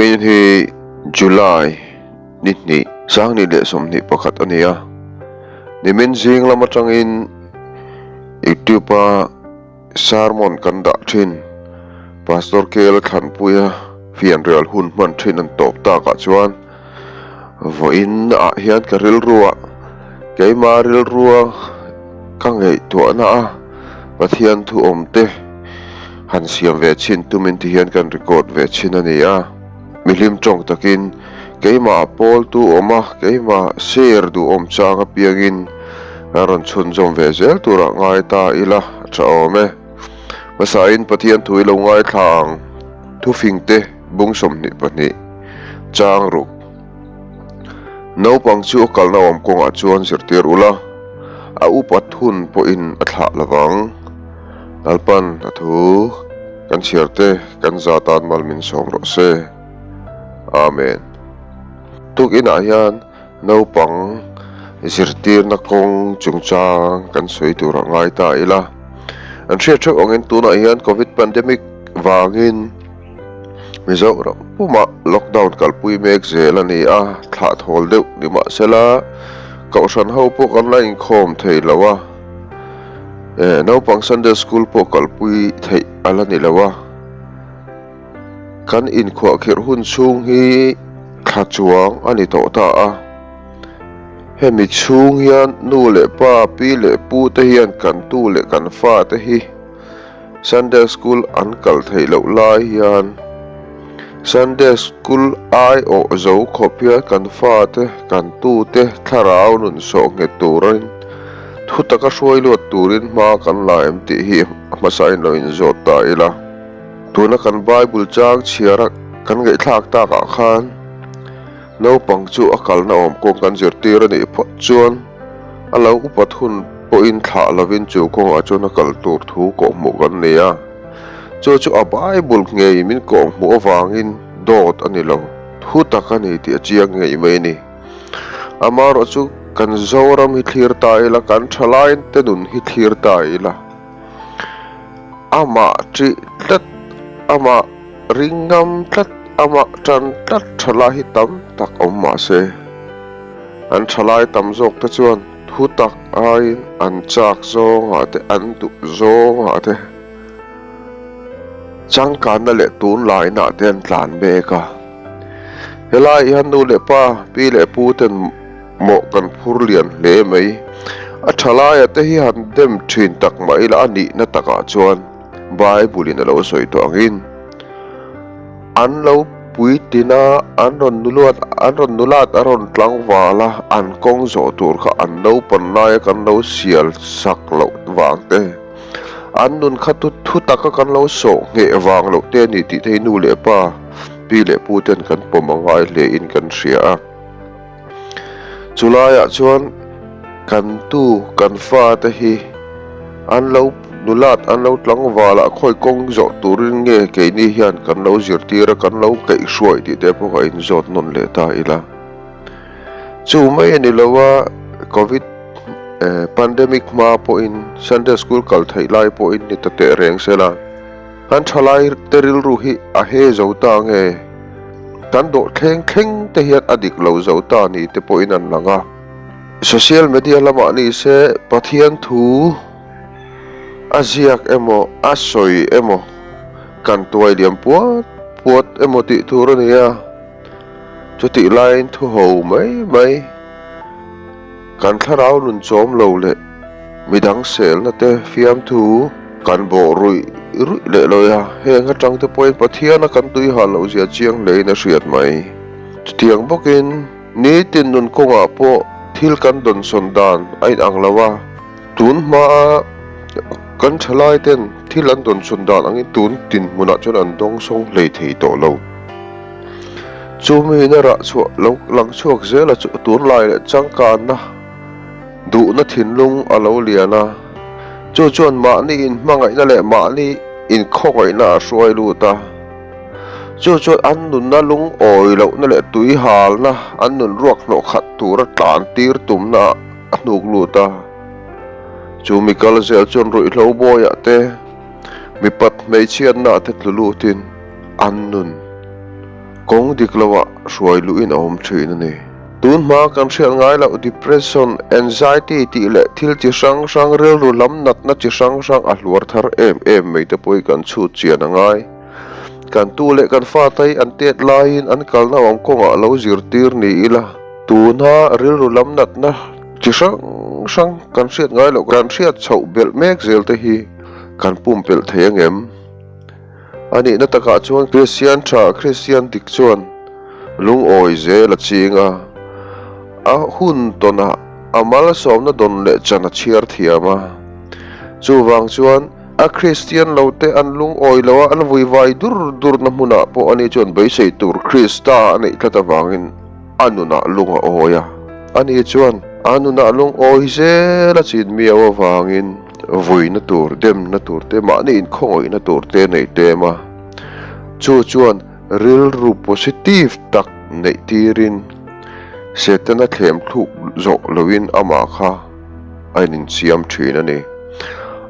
Vawiin hi July ni hnih, Sanghnih leh 21 a ni a. Nimin zing lam atangin YouTube-a sermon kan dah thin. Pastor Kel Thlanpuia fianrial hun hman thin an tawp takah chuan vawiin ah hian ka rilrua keima rilrua ka ngaihtuahna a Pathian thu awm te han siam ve chhin tumin ti hian kan record ve chhin a ni a. Mihlim tawng takin keimah pawltu awm a, keimah share duhawm chang apiangin a rawn chhunzawm ve zel turah ngai ta ila a tha awm e. Hmasain Pathian thu i lo ngaithla ang, thufingte bung 22, chang ruk. Naupang chu a kalna awm kawngah chuan zirtir ula, a upat hun pawhin a thlah lovang. Lalpan a thu kan chhiar te kan za tan mal min sawm rawh se. Amen. Tukinah hian naupang zirtirna kawng chungchang kan sawi tur a ngai ta ila. An hriat theuh angin tunah hian Covid pandemic vangin Mizoram pumah lockdown kalpui mek zel a ni a, thlah thawl deuh ni mahsela Kohhran ho pawh kan la inkhawm thei lo a, naupang Sunday School pawh kalpui theih a la ni lo a. Kan inkhuahkhirh hun chhung hi thla chuang a ni tawh ta a. Hemi chhung hian nu leh pa, pi leh pu te hian kan tu leh kan fa te hi Sunday School an kal theih loh lai hian Sunday School aiawh zo khawp hian kan fate, kan tute thlarau nun sawh nghet turin thu taka hruai luat turin hma kan la em tih hi a hmasain lo inzawt ta ila. Tuna kan Bible chang chhiara kan ngaihthlak takah khan Naupang chu a kalna awm kawng kan zirtir a nih phawt chuan a lo upat hun pawhin thlah lovin chu kawngah chuan a kal tur thu kawhhmuh kan nei a. Chu chu a Bible ngei min kawhhmuh avangin dawt a ni lo, thu tak a ni tih a chiang ngei mai a ni. Amaherawh chu kan Zoram hi thlir ta ila, kan thalainte nun hi thlir ta ila, amah ṭih tlat, amah ring ngam tlat, amah ṭan tlat ṭhalai hi tam tak awm mah se, an ṭhalai tam zawk te chuan thu tak aiin an chak zawngah te, an duh zawngah te changkanna leh tunlainah te an tlan mek a. Helai hian nu leh pa, pi leh pu ten Mawh kan phur lian hle mai. A tha laia te hi han dem thin tak mah ila a nihna takah chuan Bible in a lo sawi tawh angin an lo puitlin a, an rawn nuluat an rawn nulat a rawn tlangval a, an kawng zawh tur kha an naupan laia kan lo sial sak loh vang te, an nun kha thu thu taka kan lo sawh ngheh vang loh te a ni tih te hi nu leh pa, pi leh pu ten kan pawm a ngai hle in kan hria a. Chulaiah chuan kan tu kan fate hi an lo nulat an lo tlangval ah khawi kawng zawh turin nge keini hian kan lo zirtir a kan lo kaihhruai tih te pawh a inzawt nawn leh ta ila. Chu mai a ni lo a Covid pandemic hma pawhin Sunday school kal theih lai pawhin ni ta teh reng se la. Kan thalai te rilru hi a he zo ta nge? Kan dawh thleng thleng te hian a dik lo zo ta ni te pawhin an lang a. Social media lamah ni se Pathian thu a ziak emaw a sawi emaw kan tuai liam puat puat emaw tih tur a ni a. Chutih laiin thu ho mai mai kan thlarau nun chawm lo leh midang selna te fiamthu kan bawh ruih ruih leh lawi a, heng atang te pawhin Pathiana kan tui hal loh zia chiang hlein a hriat mai. Chutiang bawkin nitin nun kawngah pawh thil kan dawnsawn dan a inang lo a, tun hmaa kan thalai ten thil an dawnsawn dan angin tun dinhmunah chuan an dawngsawng hlei thei tawh lo. Chumi in a rah chhuah lo lang chhuak zel a chu tunlai leh changkanna duhna thinlung a lo lian a, chu chuan mahni inhmangaihna leh mahni inkhawngaihna a hruai lut a, chu chuan an nunna lungawi lohna leh tuihalna an nun ruak hnawh khat tura tlan tir tumna a hnuk lut a, chumi kal zel chuan ruihhlo bawiah te mipat hmeichhiatna te tlu lutin an nun. Kawng dik loah hruai luhin a awm thin a ni. Tun hma kan hriat ngai loh depression, anxiety tih leh thil chi hrang hrang rilru lam natna chi hrang hrang a hluar thar em em mai te pawhin kan chhut chian a ngai. Kan tu leh kan fate hi an tet laiin an kalna awm kawngah lo zirtir ni ila, tuna rilru lam natna chi hrang hrang kan hriat ngai loh kan hriat chhoh belh mek zel te hi kan pumpelh thei angem? A nihna takah chuan Kristian tha, Kristian dik chuan lungawi zel a ching a, a hun tawnah a malsawmna dawn leh chan a chhiar thiam a. Chuvang chuan a Kristian lote an lungawi lo a, an vuivai dur durna hmunah pawh ani chuan beisei tur Krista a neih tlat avangin a nunah lung a awi a. Ani chuan a nunah lungawi zel a chin miau avangin vuina tur, demna tur te, mahni inkhawngawihna tur te nei tem a. Chu chuan rilru positive tak neih tirin Setana thlem thluk zawh loin amah kha a insiam thin a ni.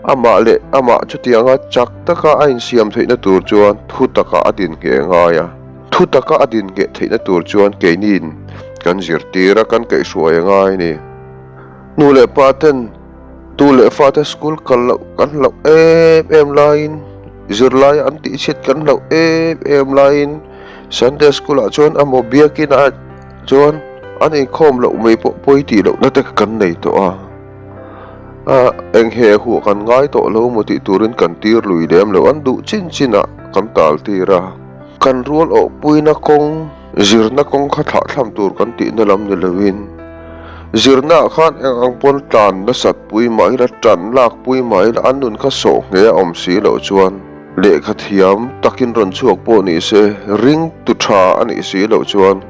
Amah leh amah chutianga chak taka a insiam theihna tur chuan thu takah a din ngheh ngai a. Thu taka a din ngheh theihna tur chuan keiniin kan zirtir a, kan kaihhruai a ngai a ni. Nu leh pa ten tu leh fate school kal loh kan hlauh em em laiin, zirlai an tihchhiat kan hlauh em em laiin Sunday school ah chuan amaw biakin ah chuan an inkhawm loh mai pawh pawi tih lohna te kan nei tawh a. A eng he huah kan ngai tawh lo maw tih turin kan tir lui lem lo, an duh chin chin ah kan tal tir a. Kan rual awhpuina kawng zirna kawng kha thlahthlam tur kan tihna lam ni loin zirnaah khan eng ang pawn tlan nasat pui mah ila tan lak pui mah ila an nun kha sawh ngheh a awm si loh chuan lehkha thiam takin rawn chhuak pawh ni se ring tu tha a nih si loh chuan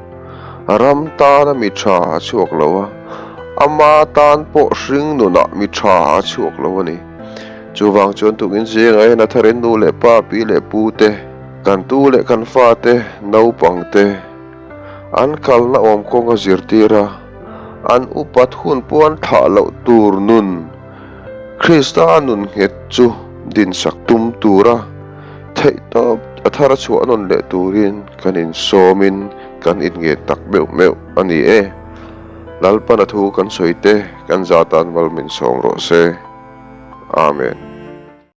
ram tana mi tha a chhuak lo a, ama tan pawh hring nunah mi tha a chhuak lo a ni. Chuvang chuan tukin zingah hian a tharin nu leh pa pi leh pu te, Kan tu leh kan fate, naupangte, an kalna awm kawng a zirtir a, an upat hun pawh an thlah loh tur nun, Krista nun nghet chu dinsak tum tura theihtawp a thar a chhuah nawn leh turin kan insawmin kan inngen tak meuh meuh a ni e. Lalpan a thu kan sawi te kan zatan mal min sawm rawh se. Amen.